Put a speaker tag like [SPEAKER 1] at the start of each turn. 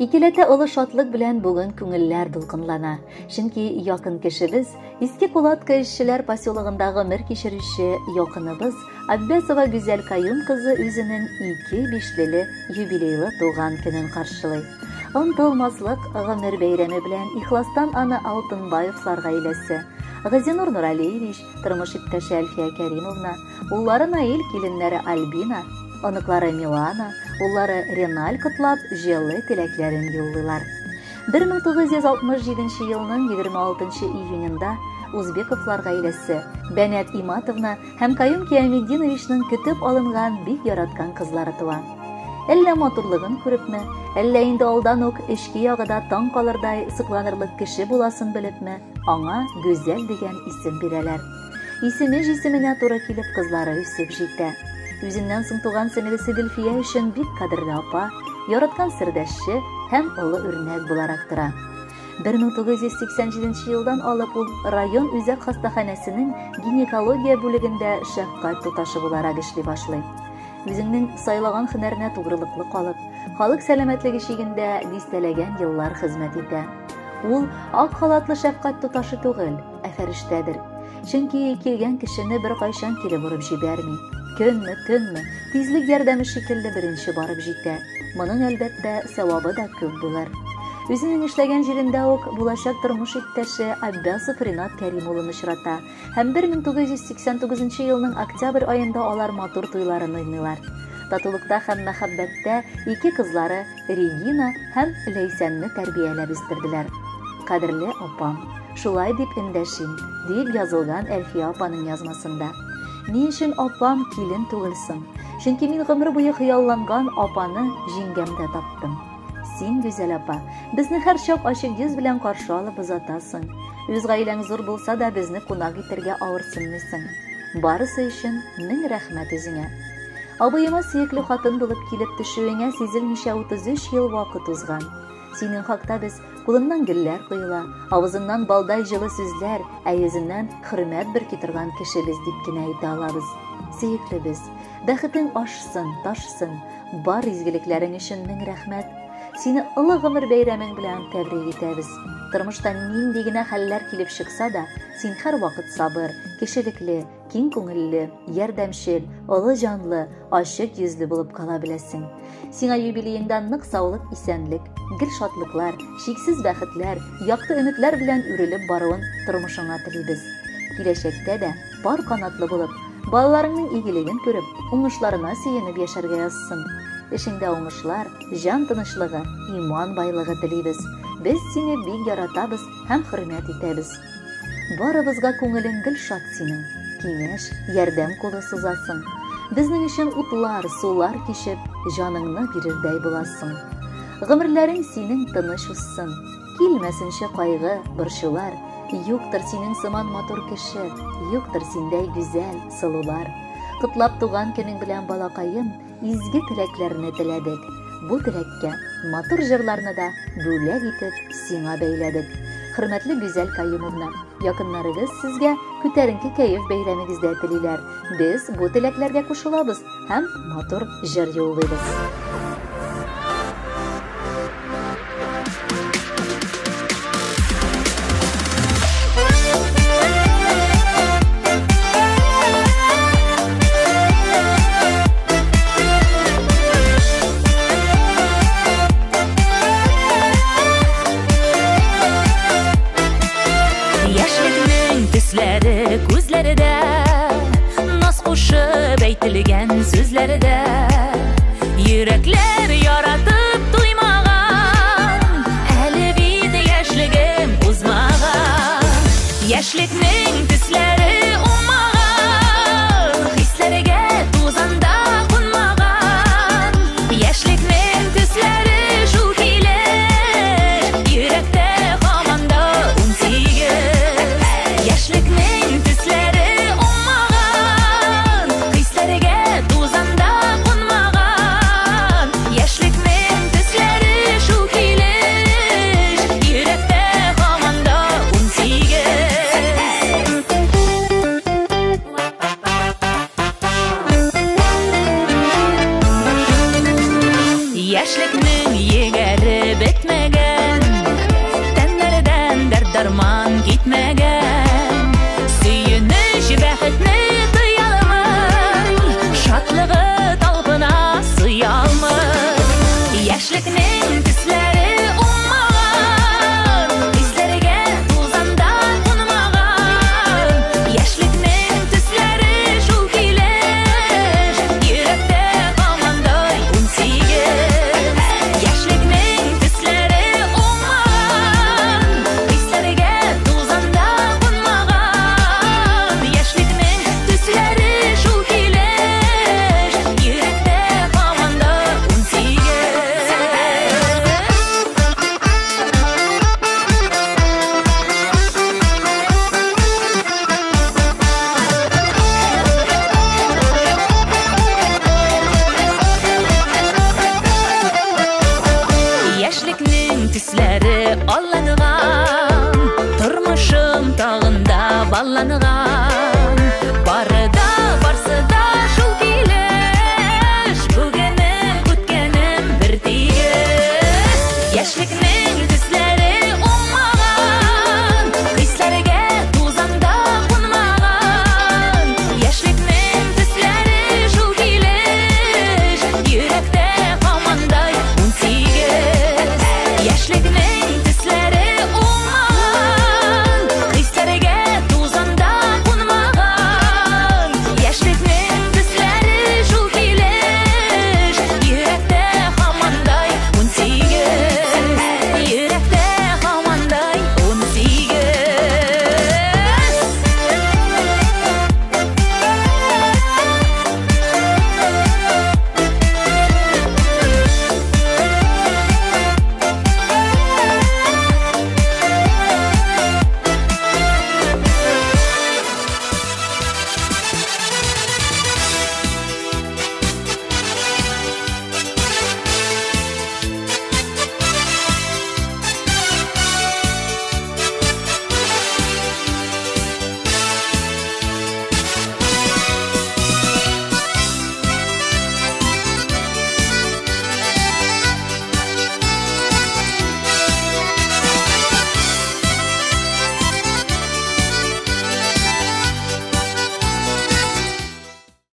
[SPEAKER 1] Икеләтә олы шатлык белән бүген күңелләр дулкынлана. Чөнки якын кешебез, Иске Кулатка эшчеләр поселогында гомер кичерүче якыныбыз Аббясова Гүзәл Каюм кызы үзенең ике бишлеле юбилейлы туган көнен каршылый. Онытылмаслык гомер бәйрәме белән ихластан аны Алтынбаевлар гаиләсе, Газинур Нуралиевич, тормыш иптәше Әлфия Кәримовна, уллары Наил, киленнәре Альбина, оныклары Милана, уллары Реналь котлап, җылы теләкләрен юллыйлар. 1967 елның 26 июнендә Узбековлар гаиләсе, Бәнәт Иматовна һәм Каюм Киаметдиновичның көтеп алынган бик яраткан кызлары туа. Әллә матурлыгын күрепме, әллә инде алдан ук эчке ягы да таң калырдай сокланырлык кеше буласын белепме, аңа Гүзәл дигән исем бирәләр. Исеме җисеменә туры килеп кызлары үсеп җитә. Үзеннән соң туган сеңлесе Гөлфия өчен бик кадерле апа, яраткан сердәшче һәм олы үрнәк буларак тора. 1987 елдан алып ул район үзәк хастаханәсенең гинекология бүлегендә шәфкать туташы буларак эшли башлый. Үзеңнең сайлаган һөнәренә тугрылыклы калып, халык сәламәтлеге чигендә дистәләгән еллар хезмәт итә. Ул ак халатлы шәфкать туташы түгел, ә фәрештәдер. Чөнки килгән кешене беркайчан кире борып җибәрми. Көнме, төнме, тизлек ярдәме шикелле беренче барып җитә. Моның, әлбәттә, сәвабы да күп булыр. Үзенең эшләгән җирендә үк булачак тормыш иптәше Аббасов Ринат Кәрим улын очрата һәм 1989 елның октябрь аенда алар матур туйларын уйныйлар. Татулыкта һәм мәхәббәттә ике кызлары Регина һәм Ләйсәнне тәрбияләп үстерделәр. Кадерле апам, шулай дип эндәшим, дип язылган Әлфия апаның язмасында. Ни өчен апам килен түгел соң? Чөнки мин гомер буе хыялланган апаны җиңгәмдә таптым. Син, Гүзәл апа, безне һәрчак ачык йөз белән каршы алып озатасың. Үз гаиләң зур булса да, безне кунак итәргә авырсынмыйсың. Барысы өчен мең рәхмәт үзеңә. Абыема сөекле хатын булып килеп төшүеңә сизелмичә 33 ел вакыт узган. Синең хакта без кулыннан гөлләр коела, авызыннан балдай җылы сүзләр, ә йөзеннән хөрмәт бөрки торган кешебез дип кенә әйтә алабыз. Сөеклебез, бәхетең ашсын, ташсын, бар изгелекләрең өчен мең рәхмәт. Сине олы гомер бәйрәмең белән тәбрик итәбез. Тормышта нинди генә хәлләр килеп чыкса да, син һәрвакыт сабыр, кешелекле, киң күңелле, ярдәмчел, олы җанлы, ачык йөзле булып кала беләсең. Сиңа юбилееңда нык саулык, исәнлек, гел шатлыклар, чиксез бәхетләр, якты өметләр белән үрелеп баруын тормышыңа телибез. Киләчәктә дә пар канатлы булып, балаларыңның игелеген күреп, уңышларына сөенеп яшәргә язсын. Эшеңдә уңышлар, җан тынычлыгы, иман байлыгы телибез. Без сине бик яратабыз һәм хөрмәт итәбез. Барыбызга күңелең гел шат синең. Киңәш, ярдәм кулы сузасың. Безнең өчен утлар, сулар кичеп, җаныңны бирердәй буласың. Гомерләрең синең тыныч узсын. Килмәсенче кайгы, борчулар. Юктыр синең сыман матур кеше, юктыр синдәй гүзәл, сылулар. Котлап туган көнең белән, балакаем, изге теләкләрне теләдек. Бу теләккә матур җырларны да бүләк итеп сиңа бәйләдек. Хөрмәтле Гүзәл Каюмовна, якыннарыгыз сезгә күтәренке кәеф бәйрәмегездә телиләр. Без бу теләкләргә кушылабыз һәм матур җыр юллыйбыз.
[SPEAKER 2] Яшьлекнең төсләре күзләрдә, наз кушып әйтелгән сүзләрдә, йөрәкләр яратып туймаган, әле бит яшьлегем узмаган. Яшьлекнең